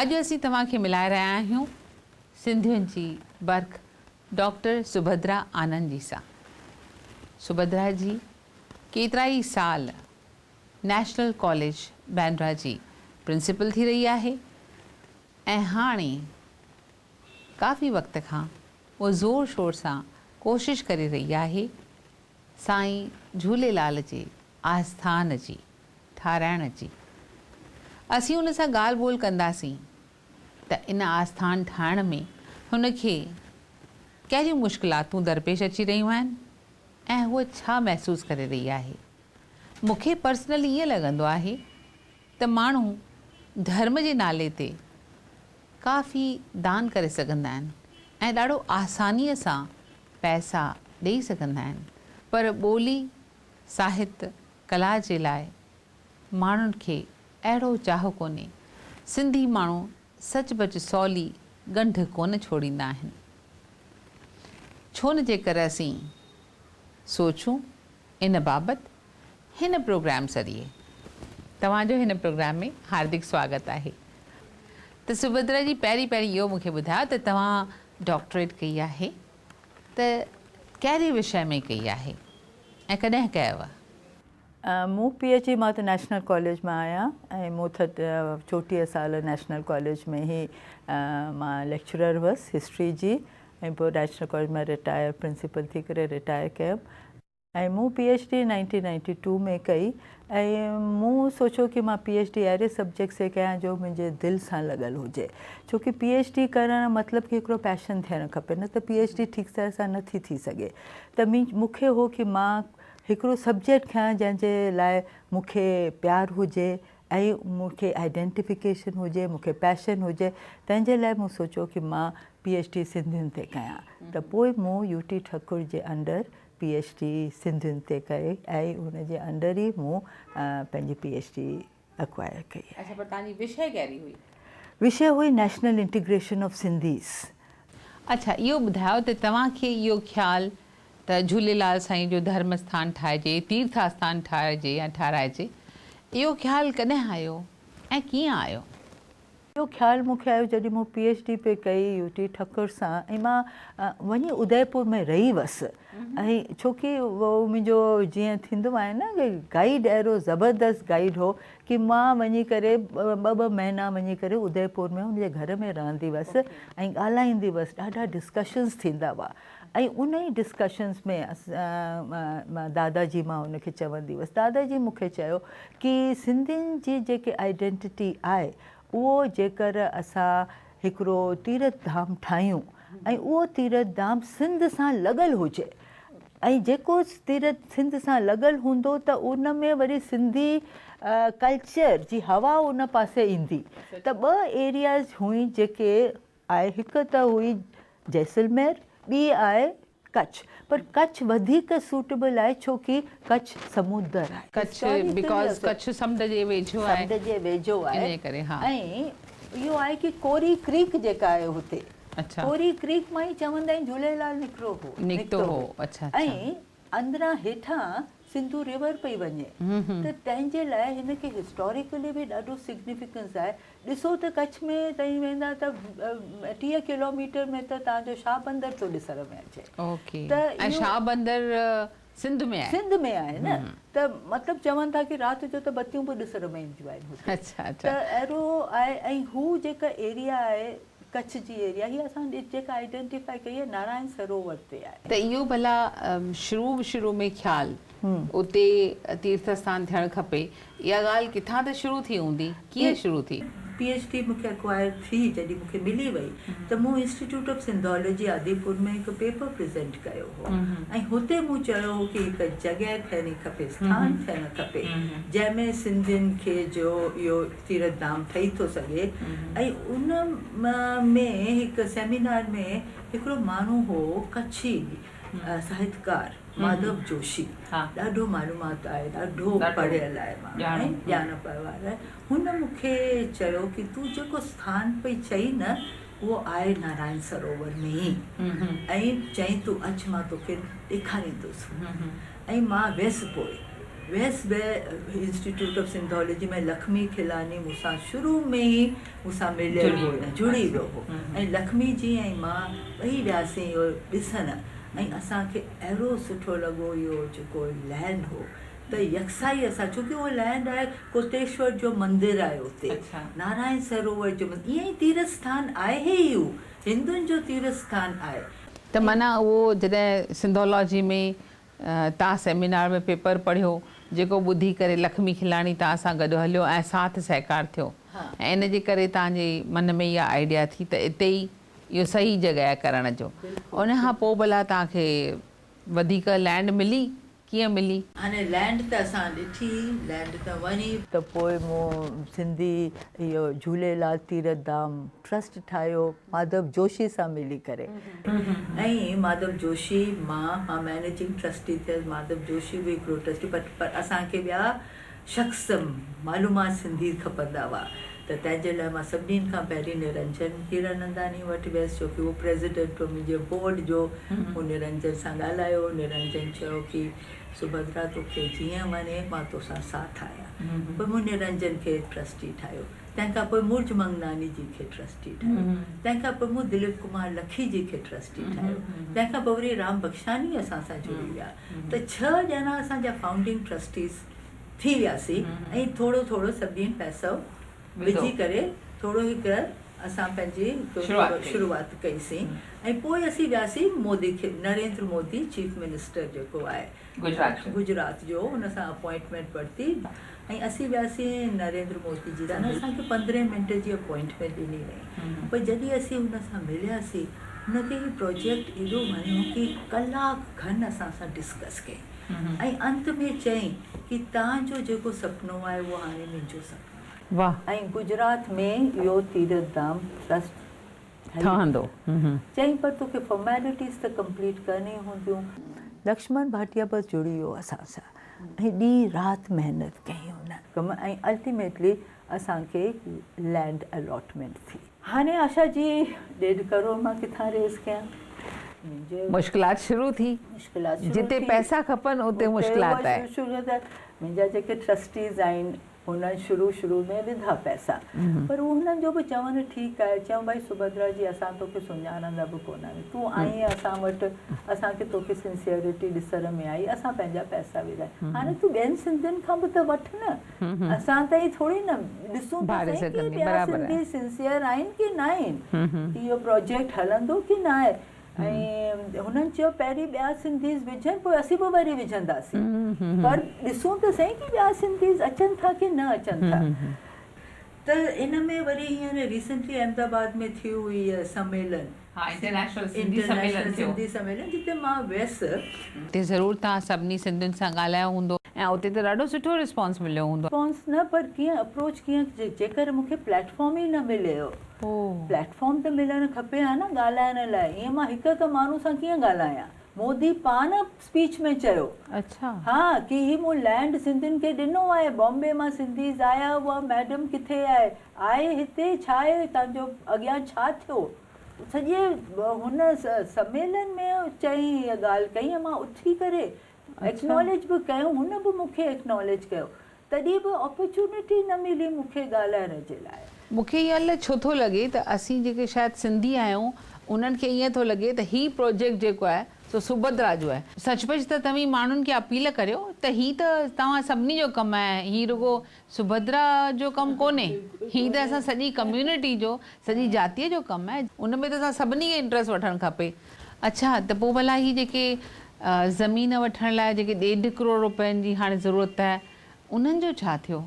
اڄ اسين توهان کي ملائي رهيا آهيون سنڌين جي برک ڊاڪٽر سڀدرا آنند جي سان. سڀدرا جي ڪيترائي سال نيشنل ڪاليج بينڊرا جي پرنسپل ٿي رهي آهي ۽ هاڻي ڪافي وقت کان هوء زور شور سان ڪوشش ڪري رهي آهي سائين جهوليلال جي آسٿان جي ٺاهرائڻ جي. اسين ان سان ڳالهه ٻولهه ڪنداسين ته ان آسٿان ٺاهڻ ۾ هن کي ڪهڙيون مشڪلاتون درپيش اچي رهيون آهن ۽ هوء ڇا محسوس ڪري رهي آهي. مون کي پرسنلي ائين لڳندو آهي ته ماڻهو ڌرم جي نالي تي ڪافي دان ڪري سگهندا آهن ۽ ڏاڍو آسانيء سان پئسا ڏيئي سگهندا آهن پر ٻولي، ساهت، ڪلا جي لاء ماڻهن کي اهڙو چاهه ڪونهي. سنڌي ماڻهو سچ پچ سولي ڳنڍ ڪونه ڇوڙيندا آهن. ڇو نه جيڪر اسين سوچون ان بابت هن پروگرام ذريعي. توهان جو هن پروگرام ۾ هاردڪ سواگت آهي. ته سڀدرا جي پهرين پهرين اهو مون کي ٻڌايو ته توهان ڊاڪٽريٽ ڪئي آهي ته ڪهڙي وشيه ۾ ڪئي آهي ۽ ڪڏهن ڪيو؟ مون پي ايڇ ڊي مان ته نيشنل ڪاليج مان آهيان ۽ مون 34 سال نيشنل ڪاليج ۾ ئي مان ليڪچرر هئس هسٽري جي ۽ پوء نيشنل ڪاليج مان رٽائر پرنسپل ٿي ڪري رٽائر ڪيم ۽ مون پي ايڇ ڊي 1992 ۾ ڪئي ۽ مون سوچيو ڪي مان پي ايڇ ڊي اهڙي سبجيڪٽ تي ڪيان جو منهنجي دل سان لڳل هجي ڇو ڪي پي ايڇ ڊي ڪرڻ مطلب ڪي هڪڙو پيشن ٿيڻ کپي نه ته پي ايڇ ڊي ٺيڪ طرح سان نٿي ٿي سگهي ته مون کي هو ڪي مان هڪڙو سبجيڪٽ کڻان جنهن جي لاء مون کي پيار هجي ۽ مون کي آئيڊينٽيفڪيشن هجي مون کي پيشن هجي تنهن جي لاء مون سوچيو ڪي مان پي ايڇ ڊي سنڌين تي ڪيان ته پوء مون يو ٽي ٺڪر جي انڊر پي ايڇ ڊي سنڌين تي ڪئي ۽ ان جي انڊر ئي مون پنهنجي پي ايڇ ڊي اڪوائر ڪئي آهي. اڇا پر توهان جي وشيه ڪهڙي هئي؟ وشيه هئي نيشنل انٽيگريشن آف سنڌيز. اڇا اهو ٻڌايو ته توهان کي اهو خيال ته جهوليلال سائين جو ڌرم اسٿان ٺاهجي، تيرٿ آسٿان ٺاهجي يا ٺاهرائجي، اهو خيال ڪڏهن آيو ۽ ڪيئن آيو؟ اهو خيال مون کي آيو جڏهن مون پي ايڇ ڊي پئي ڪئي يو ٽي ٺڪر سان ۽ مان وڃي اديپور ۾ رهي هئس ۽ ڇو ڪي اهو منهنجو جيئن ٿيندو آهي نه ڪي گائيڊ اهڙو زبردست گائيڊ هو ڪي مان وڃي ڪري ٻه ٻه مهينا وڃي ڪري اديپور ۾ هن جي گهر ۾ رهندي هئس ۽ ڳالهائيندي هئس ڏاڍا ڊسڪشنز ٿيندا هئا ۽ ان ئي ڊسڪشنز ۾ دادا جي مان ان کي چوندي هئس دادا جي مون کي چيو ڪي سنڌين جي جيڪي آئيڊينٽيٽي آهي اهو جيڪر اسان هڪڙو تيرٿ ڌام ٺاهيون ۽ اهو تيرٿ ڌام سنڌ سان لڳل هجي ۽ جيڪو تيرٿ سنڌ سان لڳل هوندو ته ان ۾ وري سنڌي ڪلچر جي هوا ان پاسي ايندي ته ٻه ايرياز هئي جيڪي آهي هڪ ته هئي جيسلمير ٻي آهي ڪڇ پر ڪڇ وڌيڪ سوٽيبل آهي ڇو ڪي ڪڇ سمندر آهي. ڪڇ because ڪڇ سمنڊ جي ويجهو آهي. سمنڊ جي ويجهو آهي انهي ڪري ها. ۽ اهو آهي ڪي ڪوري ڪريڪ جيڪا آهي هتي ڪوري ڪريڪ مان ئي چوندا آهن جهوليلال نڪرو هو نڪتو هو اڇا اڇا. ۽ اندران هيٺان سنڌو ريور پئي وڃي ته تنهن جي لاء هن کي هسٽاريڪلي به ڏاڍو سگنيفڪنس آهي. ڏسو ته ڪڇ ۾ تئين ويندا ته 30 ڪلوميٽر ۾ ته توهان جو شاهه بندر ٿو ڏسڻ ۾ اچي. اوڪي ته ۽ شاهه بندر سنڌ ۾ آهي. سنڌ ۾ آهي نه ته مطلب چون ٿا ڪي رات جو ته بتيون به ڏسڻ ۾ اينديون آهن هتي. اڇا اڇا. ته اهڙو آهي ۽ هو جيڪا ايريا آهي ڪڇ جي ايريا هي اسان جيڪا آئيڊينٽيفائي ڪئي آهي نارائڻ سروور تي آهي. ته اهو ڀلا شروع شروع ۾ خيال اتي تيرٿ اسٿان ٿيڻ کپي اها ڳالهه ڪٿان ته شروع ٿي هوندي ڪيئن شروع ٿي؟ پي ايڇ ڊي مون کي اڪوائر ٿي جڏهن مون کي ملي وئي ته مون انسٽيٽيوٽ آف سنڌالاجي آديپور ۾ هڪ پيپر پريزنٽ ڪيو هو ۽ هتي مون چيو هو ڪي هڪ جڳهه ٿيڻي کپي اسٿان ٿيڻ کپي جنهن ۾ سنڌين کي جو اهو تيرٿ ڌام ٺهي ٿو سگهي ۽ ان ۾ هڪ سيمينار ۾ هڪڙو ماڻهو هو ڪڇي ساهتڪار ماڌو جوشي ڏاڍو معلومات آهي ڏاڍو پڙهيل آهي ماڻهو ۽ ڄاڻ وارو آهي هن مون کي چيو ڪي تون جيڪو اسٿان پئي چئي نه اهو آهي نارائڻ سروور ۾ ئي ۽ چئين تون اچ مان توکي ڏيکاريندس ۽ مان ويس پوء ويس به انسٽيٽيوٽ آف سنڌالاجي ۾ لکمي کلاني مون سان شروع ۾ ئي مون سان مليل هو، جڙي ويو هو ۽ لکمي جي ۽ مان ٻئي وياسين اهو ڏسڻ ۽ اسان کي اهڙو سٺو لڳو اهو جيڪو لينڊ هو ته يڪسائي اسان ڇو ڪي اهو لينڊ آهي ڪوتيشور جو مندر آهي اتي نارائڻ سروور جو مندر ائين ئي تيرٿ اسٿان آهي ئي اهو هندن جو تيرٿ اسٿان آهي. ته معنيٰ اهو جڏهن سنڌالاجي ۾ تان سيمينار ۾ پيپر پڙهيو جيڪو ٻڌي ڪري لکمي کلاڻي تان سان گڏ هليو ۽ ساٿ سهڪار ٿيو ۽ ان جي ڪري تان جي من ۾ اها آئيڊيا ٿي ته اتي ئي اهو صحيح جڳهه آهي ڪرڻ جو. ان کان پوء ڀلا تان کي وڌيڪ لينڊ ملي؟ ڪيئن ملي؟ هاڻي لينڊ ته اسان ڏٺي، لينڊ ته وڻي. ته پوء مون سنڌي اهو جهوليلال تيرٿ ڌام ٽرسٽ ٺاهيو ماڌو جوشي سان ملي ڪري ۽ ماڌو جوشي مان مان مئنيجنگ ٽرسٽي ٿيس، ماڌو جوشي به هڪڙو ٽرسٽي پر پر اسان کي ٻيا شخص معلومات سنڌي کپندا هئا ته تنهن جي لاء مان سڀني کان پهرين نرنجن هيراننداڻي وٽ ويس ڇو ڪي هو پريزيڊنٽ هو منهنجي بورڊ جو. مون نرنجن سان ڳالهايو، نرنجن چيو ڪي سڀدرا توکي جيئن وڻي مان توسان ساٿ آهيان. پوء مون نرنجن کي ٽرسٽي ٺاهيو. تنهن کان پوء مرج منگناني جي کي ٽرسٽي ٺاهيو. تنهن کان پوء مون دليپ ڪمار لکي جي کي ٽرسٽي ٺاهيو. تنهن کان پوء وري رام بخشاني اسان سان جڙي ويا ته ڇهه ڄڻا اسان جا فائونڊنگ ٽرسٽيز ٿي وياسين ۽ ٿورو ٿورو سڀني پئسو وجهي ڪري ٿورو هڪ اسان پنهنجي هڪ شروعات ڪئي سين ۽ پوء اسين وياسين مودي کي نريندر مودي چيف منسٽر جيڪو آهي گجرات جو ان سان اپوائنٽمينٽ ورتي ۽ اسين وياسين نريندر مودي جي سان اسان کي پندرهين منٽ جي اپوائنٽمينٽ ڏني وئي پر جڏهن اسين ان سان ملياسين هن کي هي پروجيڪٽ ايڏو وڻيو ڪي ڪلاڪ کن اسان سان ڊسڪس ڪئي ۽ انت ۾ چيائين ڪي توهان جو جيڪو سپنو آهي اهو هاڻي منهنجو سپنو آهي. واھ. ۽ گجرات ۾ اهو تيرٿ ڌام ٽرسٽ ٺهندو. چيائين پر توکي فارميلٽيز ته ڪمپليٽ ڪرڻي هونديون. لڪشمڻ ڀاٽيا بس جڙي ويو اسان سان ۽ ڏينهن رات محنت ڪئي هن. ڪم ۽ الٽيميٽلي اسان کي لينڊ الاٽمينٽ ٿي. هاڻي آشا جي ڏيڍ ڪروڙ مان ڪٿان ريز ڪيان؟ منهنجي. مشڪلات شروع ٿي. مشڪلات شروع ٿي. جتي پئسا کپن اتي مشڪلات آهي. شروع ٿي. منهنجا جيڪي ٽرسٽيز آهن هنن شروع شروع ۾ وڌا پئسا پر هنن جو به چوڻ ٺيڪ آهي. چيائون ڀائي سڀدرا جي اسان توکي سڃاڻندا به ڪونه آهيون تون آئين اسان وٽ اسان کي توکي سنسيئرٽي ڏسڻ ۾ آئي اسان پنهنجا پئسا وڌا هاڻي تون ٻين سنڌين کان به ته وٺ نه. اسان ته ائين ٿوري نه ڏسون ته سهي ڪي ٻيا سنڌي سنسيئر آهن ڪي نه آهن اهو پروجيڪٽ هلندو ڪي نه آهي ۽ هنن چيو پهرين ٻيا سنڌيز وجهن پوء اسين به وري وجهنداسين پر ڏسون ته سهي ڪي ٻيا سنڌيز اچن ٿا ڪي نه اچن ٿا ته ان ۾ وري هينئر ريسنٽلي احمد آباد ۾ ٿي هئي سميلن. ها انٽرنيشنل سنڌي سميلن ٿيو. سنڌي سميلن جتي مان ويس. اتي ضرور توهان سڀني سنڌين سان ڳالهايو هوندو. ۽ اتي ته ڏاڍو سٺو رسپانس مليو هوندو. رسپانس نه پر ڪيئن اپروچ ڪيئن جيڪر مون کي پليٽ فارم ئي نه ملي هو. پليٽ فارم ته ملڻ کپي ها نه ڳالهائڻ لاء ائين مان هڪ هڪ ماڻهو سان ڪيئن ڳالهايان. مودي پاڻ اسپيچ ۾ چيو. اڇا. ها ڪي هي مون لينڊ سنڌين کي ڏنو آهي بامبي مان سنڌيز آيا هئا ميڊم ڪٿي آهي آهي هتي ڇا آهي توهان جو اڳيان ڇا ٿيو. سڄي هن سميلن ۾ چيائين اها ڳالهه ڪئي ۽ مان اٿي ڪري ايڪناليج به ڪيو هن به مون کي ايڪناليج ڪيو تڏهن به اپرچونٽي نه ملي مون کي ڳالهائڻ جي لاء. مون کي اهو الائي ڇو ٿو لڳي ته اسين جيڪي شايد سنڌي آهيون انهن کي ائين ٿو لڳي ته هي پروجيڪٽ جيڪو آهي سو سڀدرا جو آهي. سچ پچ ته توهين ماڻهن کي اپيل ڪريو ته هي ته توهان سڀني جو ڪم آهي هي رڳو سڀدرا جو ڪم ڪونهي، هي ته اسان سڄي ڪميونٽي جو، سڄي جاتيء جو ڪم آهي، ان ۾ ته اسان سڀني کي انٽريسٽ وٺڻ کپي. اڇا ته پوء ڀلا هي جيڪي زمين وٺڻ لاء جيڪي ڏيڍ ڪروڙ روپين جي هاڻي ضرورت آهي، انهن جو ڇا ٿيو؟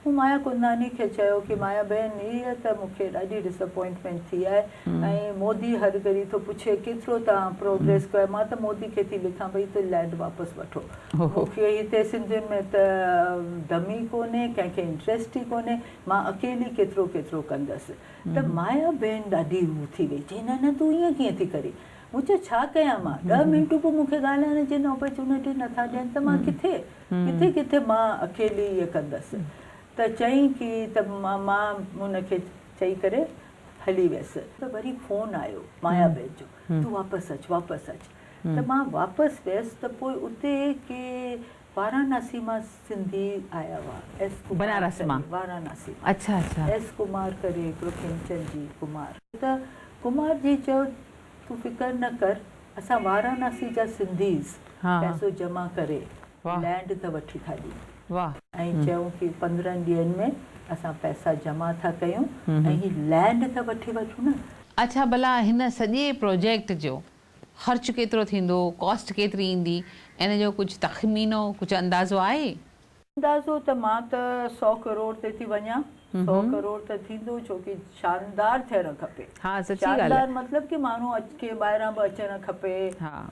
مون مايا ڪنداني کي چيو ڪي مايا بهن هيء ته مون کي ڏاڍي ڊساپوائنٽمينٽ ٿي آهي ۽ مودي هر گهڙي ٿو پڇي ڪيترو توهان پروگريس ڪيو آهي، مان ته مودي کي ٿي لکان پئي ته لينڊ واپس وٺو. مون کي هتي سنڌين ۾ ته دم ئي ڪونهي، ڪنهن کي انٽريسٽ ئي ڪونهي، مان اڪيلي ڪيترو ڪيترو ڪندس. ته مايا ڀيڻ ڏاڍي هو ٿي وئي، چئي نه نه تون ائين ڪيئن ٿي ڪرين؟ مون چيو ڇا ڪيان مان، ڏهه منٽ به مون کي ڳالهائڻ جي اپرچونٽي نٿا ڏين ته مان ڪٿي ڪٿي ڪٿي مان اڪيلي ائين ڪندس. ته چئين ڪي ته مان هن کي چئي ڪري هلي ويس. ته وري فون آيو مايا ڀيڻ جو، تون واپس اچ واپس اچ. ته مان واپس ويس ته پوء اتي ڪي واراناسي مان سنڌي آيا هئا ايس ڪمار بنارس مان واراناسي مان اڇا اڇا ايس ڪمار ڪري هڪڙو کيمچند جي ڪمار ته ڪمار جي چيو تون فڪر نه ڪر اسان واراناسي جا سنڌيز پئسو جمع ڪري لينڊ ته وٺي ٿا ڏيون ۽ چيون ڪي 15 ڏينهن ۾ اسان پئسا جمع ٿا ڪيون ۽ هي لينڊ ته وٺي وٺون نه. اڇا ڀلا هن سڄي پروجيڪٽ جو خرچ ڪيترو ٿيندو، ڪاسٽ ڪيتري ايندي، ان جو ڪجهه تخمينو، ڪجهه اندازو آهي؟ اندازو ته مان ته سئو ڪروڙ تي ٿي وڃان، سئو ڪروڙ ته ٿيندو ڇو ڪي شاندار ٿيڻ کپي. ها سچي ڳالهه آهي. شاندار مطلب ڪي ماڻهو کي ٻاهران به اچڻ کپي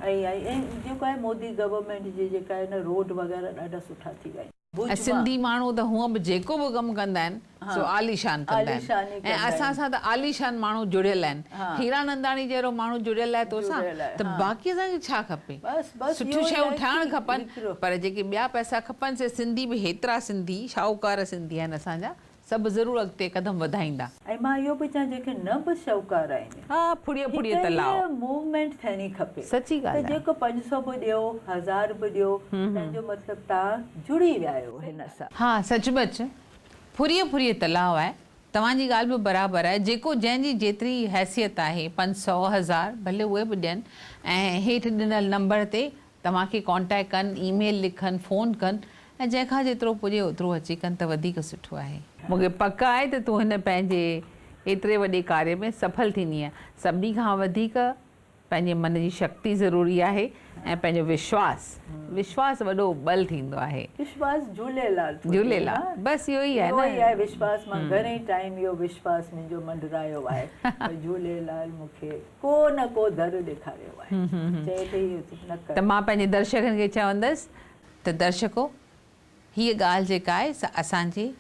۽ ۽ جيڪو آهي مودي گورنمينٽ جي جيڪا آهي نه روڊ وغيره ڏاڍا سٺا ٿي ويا آهن. ۽ سنڌي ماڻهو ته هونء به جيڪو به ڪم ڪندا آهن سو عاليشان ڪندا آهن ۽ اسان سان ته عاليشان ماڻهو جڙيل آهن. هيراننداڻي جهڙو ماڻهو جڙيل آهي توسان ته باقي اسان کي ڇا کپي؟ سٺيون شيون ٺاهڻ کپن پر جيڪي ٻيا پئسا کپن سي سنڌي به هيترا سنڌي شاهوڪار سنڌي آهن اسان جا سڀ ضرور اڳتي قدم وڌائيندا. ۽ مان اهو به چوان جيڪي نه به شاهوڪار آهن. ها ڦڙيء ڦڙيء هڪ تلاء. هيء موومينٽ ٿيڻي کپي. سچي ته ڳالهه آهي. جيڪو 500 به ڏيو 1000 به ڏيو تنهن جو مطلب توهان جڙي ويا آهيو هن سان. ها سچ پچ ڦريء ڦريء تلاء آهي. توهان جي ڳالهه به برابر آهي جيڪو جنهن جي جيتري حيثيت آهي 500 1000 ڀلي اهي به ڏين ۽ هيٺ ڏنل نمبر تي توهان کي ڪانٽيڪٽ ڪن، اي ميل لکن، فون ڪن ۽ جنهن کان جيترو پڄي اوترو اچي ڪن ته وڌيڪ سٺو آهي. مون کي پڪ آهي ته تون هن پنهنجي ايتري وڏي ڪاريه ۾ سڦل ٿيندينء. سڀني کان وڌيڪ پنهنجي من جي شڪتي ضروري آهي ۽ پنهنجو وشواس. وشواس وڏو ٻل ٿيندو آهي. وشواس جهوليلال ٿو ٿئي. جهوليلال بس اهو ئي آهي نه. اهو ئي آهي وشواس. مان گهڻي ٽائيم اهو وشواس منهنجو منڊرايو آهي پر جهوليلال مون کي ڪو نه ڪو در ڏيکاريو آهي. چئي ٿي اهو نه ڪر. ته مان پنهنجي درشڪن کي چوندس ته درشڪو هيء ڳالهه جيڪا آهي سا اسان جي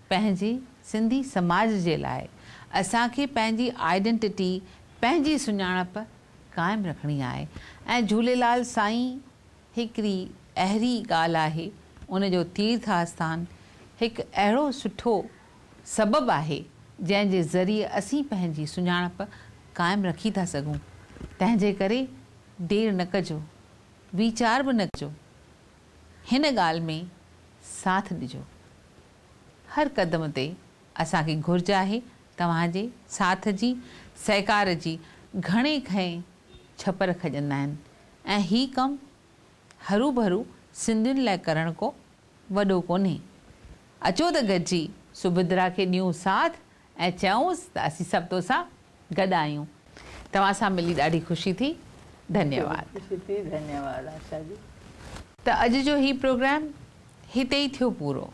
پنهنجي سنڌي سماج جي لاء اسان کي پنهنجي آئيڊنٽٽي پنهنجي سڃاڻپ قائم رکڻي آهي ۽ جهوليلال سائين هڪڙي اهڙي ڳالهه آهي ان جو تيرٿ آسٿان هڪ اهڙو سٺو سبب آهي جنهن جي ذريعي اسين پنهنجي سڃاڻپ قائم رکي ٿا سگهون تنهن جي ڪري دير نه ڪجو ويچار به نه ڪجو هن ڳالهه ۾ ساٿ ڏجو هر قدم تي اسان کي گهرج آهي توهان جي ساٿ جي سهڪار جي گهڻي کئين ڇپر کڄندا آهن ۽ هي ڪم هروڀرو سنڌين لاء ڪرڻ ڪو وڏو ڪونهي. اچو ته گڏجي سڀدرا کي ڏيون ساٿ ۽ چئونس ته اسين سڀ توسان گڏ آهيون. توهان سان ملي ڏاڍي خوشي ٿي. ڌنيواد. خوشي ٿي ڌنيواد آشا جي. ته اڄ جو هي پروگرام هتي ئي ٿيو پورو.